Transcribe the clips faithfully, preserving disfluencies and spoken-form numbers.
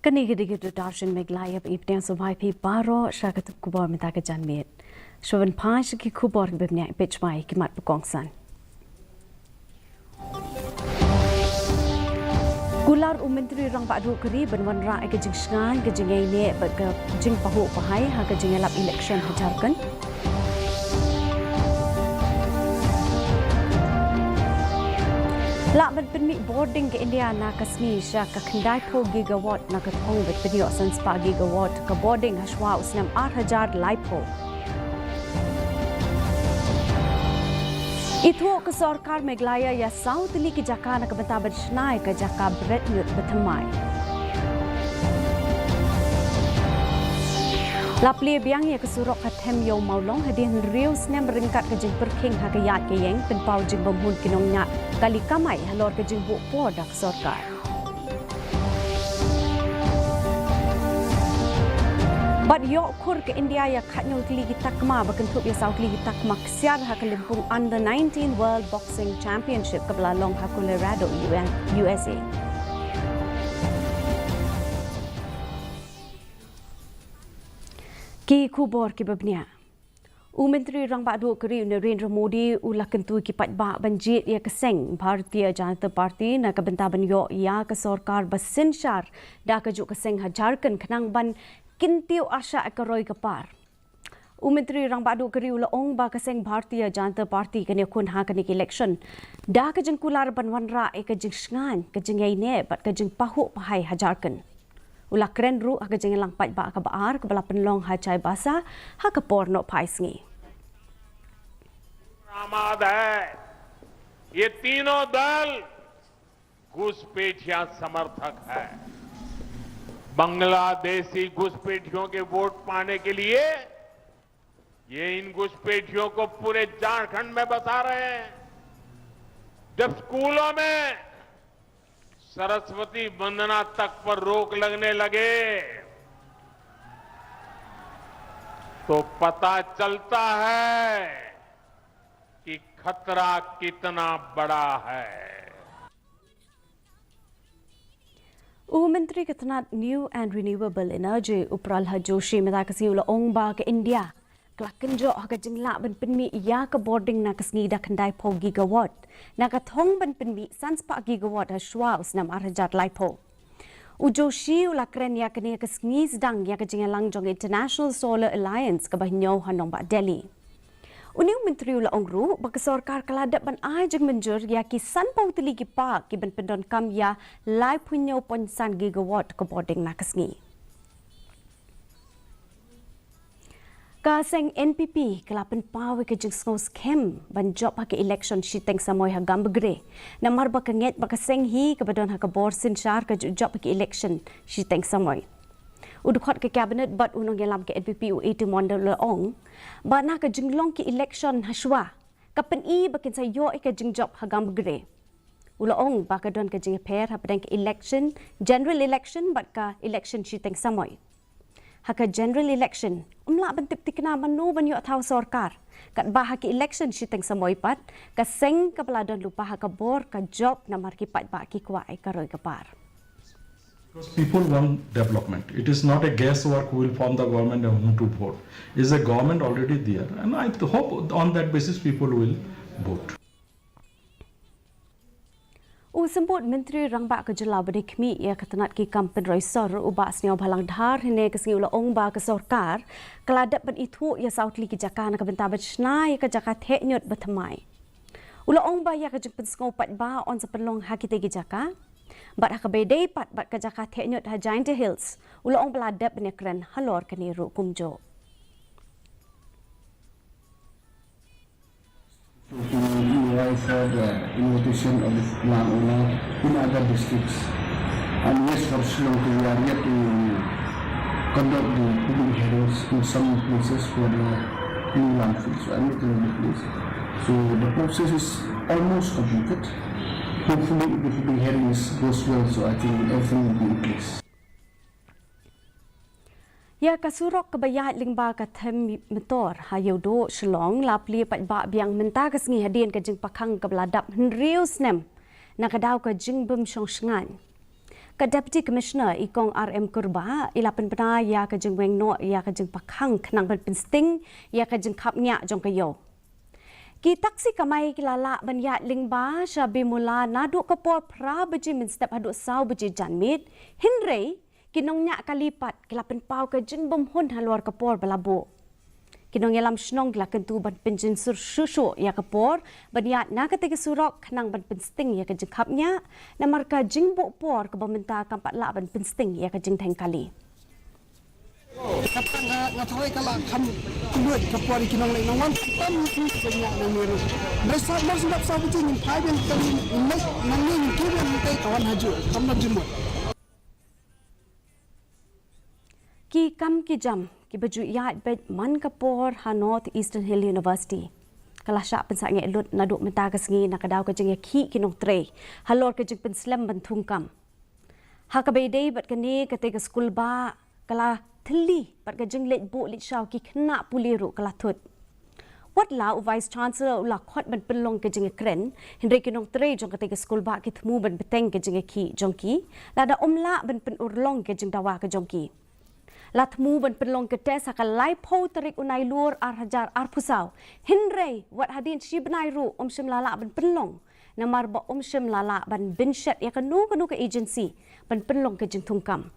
Kane ka dei ka Doordarshan Meghalaya ba i pdiang sngewbha ïa phi baroh sha ka tip khubor mynta ka janmiet. Shuwa ban phai sha ki khubor kiba bniah, peit shwa ïa ki mat ba kongsan. Kular u Myntri Rangbah Duh ka ri ban wanrah ïa ka jingshngaiñ, ka jingïaineh bad ka jingpahuh pahai ha ka jingïalap election ha Jharkhand. Lah ban pynmih bording ka India na ka sngi sha ka khyndaiphew gigawatt na ka thong ban pynïoh san spah gigawatt ka bording hashwa u snem ar hajar laiphew. Ithuh ka sorkar Meghalaya ïa saw tylli ki jaka na ka bynta ban shna ïa ka jaka bret ñiut ba thymmai. La plie biang ïa ka surok ha Them Ïew Mawlong hadien hynriew snem ryngkat ka jingpyrkhing ha ka ïaid ka ïeng, pynpaw jingbymhun ki nongñiah kali kamai halor ka jingbuh por da ka sorkar. Bad ïoh khur ka India ïa khatñiew tylli ki takma ba kynthup ïa saw tylli ki takma ksiar ha ka lympung Under nineteen World Boxing Championship kaba la long ha Colorado, U S A. Ki khubor kiba bniah. U Myntri Rangbah Duh ka ri u Narendra Modi u la kyntu ïa ki paidbah ban jied ïa ka seng Bharatiya Janata Party na ka bynta ban ïoh ïa ka sorkar ba synshar da kajuh ka seng ha Jharkhand khnang ban kyntiew arshah ïa ka roi ka par. U Myntri Rangbah Duh ka ri u la ong ba ka seng Bharatiya Janata Party kan ïakhun ha kane ka election da ka jingkular ban wanrah ïa ka jingshngaiñ, ka jingïaineh bad ka jingpahuh pahai ha Jharkhand. U la kren ruh ha ka jingïalang paidbah kaba ar kaba la pynlong ha Chaibasa ha ka por nohphai sngi. आबाद है। ये तीनों दल घुसपैठिया समर्थक है। बांग्लादेशी घुसपैठियों के वोट पाने के लिए ये इन घुसपैठियों को पूरे झारखंड में बसा रहे हैं। जब स्कूलों में सरस्वती वंदना तक पर रोक लगने लगे तो पता चलता है कि खतरा कितना बड़ा है। U Myntri ka tnat New and Renewable Energy u Pralhad Joshi mynta ka sngi u la ong ba ka India ka la kynjoh ha ka jinglah ban pynmih ïa ka bording na ka sngi da khyndaiphew gigawatt na ka thong ban pynmih san spah gigawatt hashwa u snem ar hajar laiphew. U Joshi u la kren ïa kane ha ka sngi sdang ïa ka jingïalang jong International Solar Alliance kaba hynñiew ha nongbah Delhi. Une u Myntri u la ong ruh ba ka sorkar ka la dep ban ai jingmynjur ïa ki sanphew tylli ki park kiban pyndonkam ïa laiphew hynñiew point san gigawatt ka bording na ka sngi. Ka seng N P P ka la pynpaw ïa ka jingsngew skhem ban jop ha ka election shiteng samoi ha Gambegre. Namar ba ka ngeit ba ka seng hi kaba don ha ka bor synshar ka ju jop ha ka election shiteng samoi. U dkhot ka cabinet bad u nongïalam ka N P P u A T Mondal u la ong ba na ka jinglong ka election hashwa ka pyni ba kin sa ïoh ïa ka jingjop ha Gambegre. U la ong ba ka don ka jingïapher hapdeng ka election, general election bad ka election shiteng samoi. Ha ka general election, ym lah ban tip thikna mano ban ïoh thaw sorkar. Katba ha ka election shiteng samoi pat, ka seng kaba la don lypa ha ka bor ka jop namar ki paidbah ki kwah ïa ka roi ka par. Because people want development. It is not a guesswork who will form the government and whom to vote. Is a government already there? And I th- hope on that basis people will vote. U Symbud Myntri Rangbah ka jylla uba dei khmih ïa ka tnat ki kam pynroi sor u Bah Sniawbhalang Dhar hynne ka sngi u la ong ba ka sorkar ka la dep ban ithuh ïa saw tylli ki jaka na ka bynta ban shna ïa ka jaka theh ñiut ba thymmai. U la ong ba ïa ka jingpynsngew paidbah yn sa pynlong ha kitei ki jaka bad ha kaba ïadei pat bad ka jaka theh ñiut ha Jaintia Hills u la ong ba la dep ban ïakren halor kane ruh kumjuh. To invite for the invitation of the landowner in other districts. And yes, for Shillong too, we are yet to conduct the public hearings in some places for the new landfill. So I'm yet to know the place. So the process is almost completed. Hopefully, if the public hearing is, goes well, so I think everything will be in place. Ïa ka surok kaba ïaid lyngba ka Them Metor ha Ïewduh Shillong la plie paidbah biang mynta ka sngi hadien ka jingpakhang kaba la dap hynriew snem na ka daw ka jingbym shong shngaiñ. Ka Deputy Commissioner i Kong R M Kurbah i la pynbna ïa ka jingweng noh ïa ka jingpakhang khnang ban pynsting ïa ka jingkhapngiah jong ka ïew. Ki taksi kamai ki la lah ban ïaid lyngba sha Bimula naduh ka por phra baje mynstep haduh saw baje janmiet, hynrei ki nongñiah kali pat ki la pynpaw ka jingbymhun halor ka por ba la buh. Ki nongïalam shnong ki la kyntu ban pynjynsur shuh shuh ïa ka por ban ïaid na katei ka surok khnang ban pynsting ïa ka jingkhapngiah, namar ka jingbuh por kaba mynta kam pat lah ban pynsting ïa ka jingdheng kali. Kata nga, nga tharai ka la kham khlaiñ ka por ki nongleit nongwan tam ki jingñiah nongmih ruh. Hynrei sa mar sngap sa ki jingim phai biang kali, ngin leit nongmih ngin kiew biang, tei ka wan hajuh kam nang jingmut. Ki kam ki jam kiba ju ïaid beit man ka por ha North Eastern Hill University ka la shah pynsangeh lut naduh mynta ka sngi na ka daw ka jingïakhih ki nongtrei halor ka jingpynslem ban thung kam. Ha kaba ïadei bad kane, katei ka skulbah ka la thylli bad ka jingleit buh leit shaw ki khynnah pule ruh ka la thut. Wat la u Vice Chancellor u la khot ban pynlong ka jingïakren, hynrei ki nongtrei jong katei ka skulbah ki thmu ban bteng ka jingïakhih jong ki lada ym lah ban pynurlong ka jingdawa ka jong ki. La thmu ban pynlong ka test ha ka laiphew tarik u Nailur ar hajar arphew saw, hynrei wat hadien shi bnai ruh ym shym la lah ban pynlong, namar ba ym shym la lah ban bynshet ïa kano kano ka agency ban pynlong ka jingthung kam.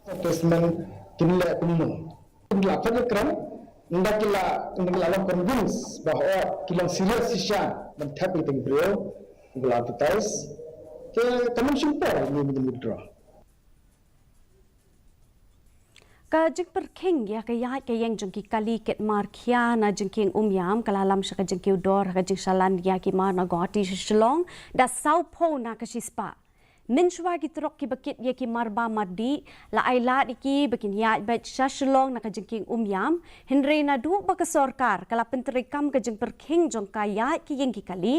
Assessment kin leh kumno? Kin la thad kram, nda ki la, nda ki la long convince ba hooid ki long serious shisha ban thep ïa ki briew ba la advertise. Te kam shym por ngi withdraw. Ka jingpyrkhing ïa ka ïaid ka ïeng jong ki kali kit mar khia na jingkieng Umïam ka la lam sha ka jingkiew dor ha ka jingshalan ïa ki mar na Guwahati sha Shillong da sawphew na ka shispah. Mynshuwa ki trok kiba kit ïa ki mar bam mar dih la ailad ïa ki ba kin ïaid beit sha Shillong na ka jingkieng Umïam, hynrei naduh ba ka sorkar ka la pyntreikam ka jingpyrkhing jong ka ïaid ka ïeng ki kali,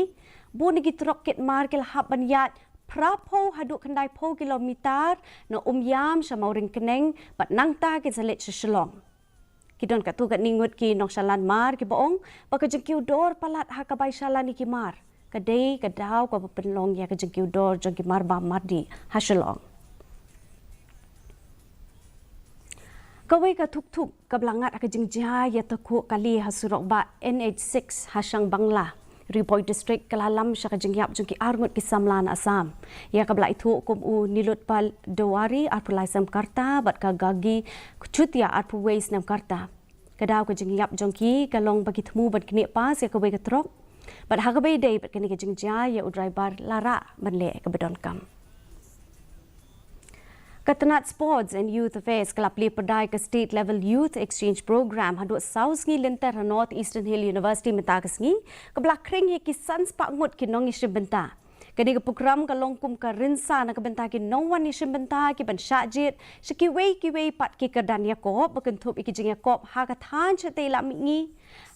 bun na ki trok kit mar ki la hap ban ïaid phraphew haduh khyndaiphew kilometer na Umïam sha Mawryngkneng bad nangta kin sa leit sha Shillong. Ki don katto katne ngut ki nongshalan mar kiba ong ba ka jingkiew dor palat ha ka bai shalan ïa ki mar ka dei ka daw kaba pynlong ïa ka jingkiew dor jong ki mar bam mar dih ha Shillong. Kawei ka thuk thuk kaba la ngat ha ka jingjia ïa takhuh kali ha surok bah N H six ha Shangbangla, Ri Bhoi District ka la lam sha ka jingïap jong ki arngut ki samla na Assam, ïa kaba la ithuh kum u Nilotpal Dewari arphew lai snem ka rta bad ka Gagi Kchutia arphew wei snem ka rta. Ka daw ka jingïap jong ki ka long ba ki thmu ban knieh pass ïa kawei ka trok bad ha kaba ïadei bad kane ka jingjia ïa u driver la rah ban leh kaba donkam. Ka tnat Sports and Youth Affairs ka la plie pyrda ïa ka State Level Youth Exchange Program haduh saw sngi lynter ha North Eastern Hill University mynta ka sngi, kaba la khring ïa ki san spah ngut ki nongïashim bynta. Kane ka program ka long kum ka rynsan na ka bynta ki nongwan ïashim bynta ki ban shah jied sha kiwei kiwei pat ki kyrdan ïakob ba kynthup ïa ki jingïakob ha ka thaiñ shatei la mihngi,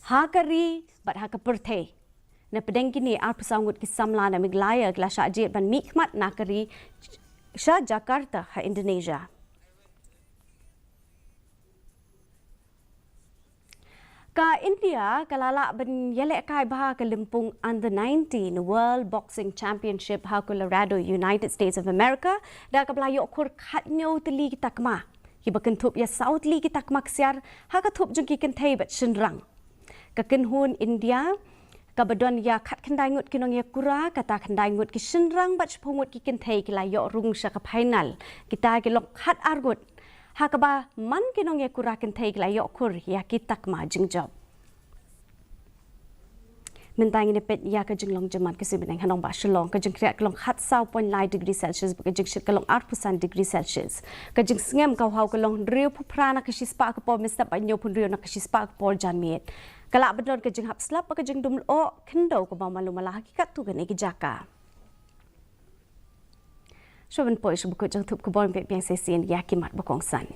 ha ka ri bad ha ka pyrthei. Na pdeng kine, arphew saw ngut ki samla na Meghalaya ki la shah jied ban mihkhmat na ka ri sha Jakarta ha Indonesia. Ka India ka la lah ban ïalehkai bha ka lympung Under nineteen World Boxing Championship ha Colorado, United States of America, da kaba la ïoh khur khathynñiew tylli ki takma, kiba kynthup ïa saw tylli ki takma ksiar ha ka thup jong ki kynthei bad shynrang. Ka kynhun India kaba don ïa khatkhyndai ngut ki nongïakura, kata khyndai ngut ki shynrang bad shiphew ngut ki kynthei ki la ïoh rung sha ka final. Kita ki long khatar ngut, ha kaba man ki nongïakura kynthei ki la ïoh khur ïa ki takma jingjop. Mynta ngin ïa peit ïa ka jinglong jingman ka sngi bneng ha nongbah Shillong. Ka jingkriah ka long khatsaw point lai degree Celsius bad ka jingshit ka long arphew san degree Celsius. Ka jingsngem ka haw ka long hynriewphew phra na ka shispah ka por mynstep bad hynñiewphew hynriew na ka shispah ka por janmiet. Ka lah ban don ka jinghap slap bad ka jingdum lyoh khyndew kaba malu mala ha ki katto katne ki jaka. Shuwa ban poi sha ba kut jong ka thup khubor, peit biang shisien ïa ki mat ba kongsan.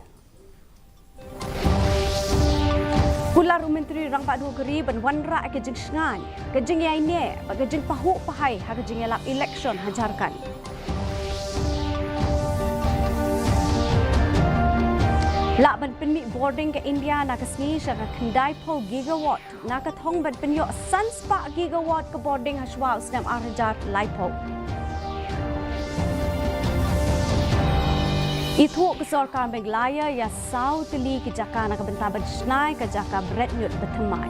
Kular u Myntri Rangbah Duh ka ri ban wanrah ka jingshngaiñ, ka jingïaineh bad ka jingpahuh pahai ha ka jingïalap election ha Jharkhand. Lah ban pynmih bording ka India na ka sngi sha ka khyndai phew gigawatt, na ka thong ban pynïoh san spah gigawatt ka bording ha shuwa u snem ar hajar lai phew. Ithuh ka sorkar Meghalaya ïa saw tylli ki jaka na ka bynta ban shna ïa ka jaka bret ñiut ba thymmai.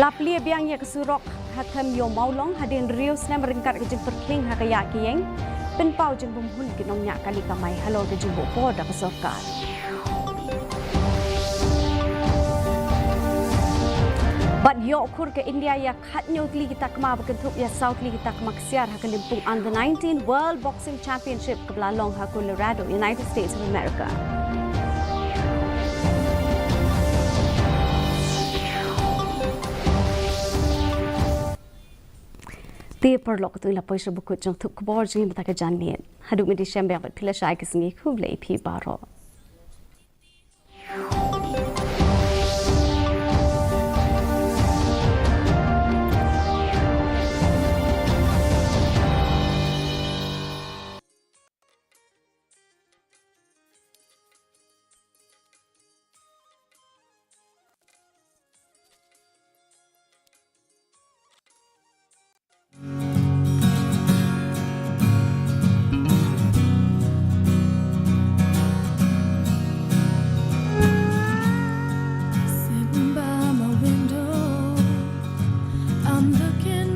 La plie biang ïa ka surok ha Them Ïew Mawlong hadien hynriew snem ryngkat ka jingpyrkhing ha ka ïaid ka ïeng. Pynpaw jingbymhun ki nongñiah kali kamai halor ka jingbuh por da ka sorkar. Bad ïoh khur ka India ïa khathynñiew tylli ki takma ba kynthup ïa saw tylli ki takma ksiar ha ka lympung Under nineteen World Boxing Championship kaba la long ha Colorado, United States of America. Te paralok, katto ngi la poi sha ba kut jong thup khubor jong ngi mynta ka janmiet. Haduh mynta shem biang bad phi lashai ka sngi, khublei phi baroh. Sitting by my window, I'm looking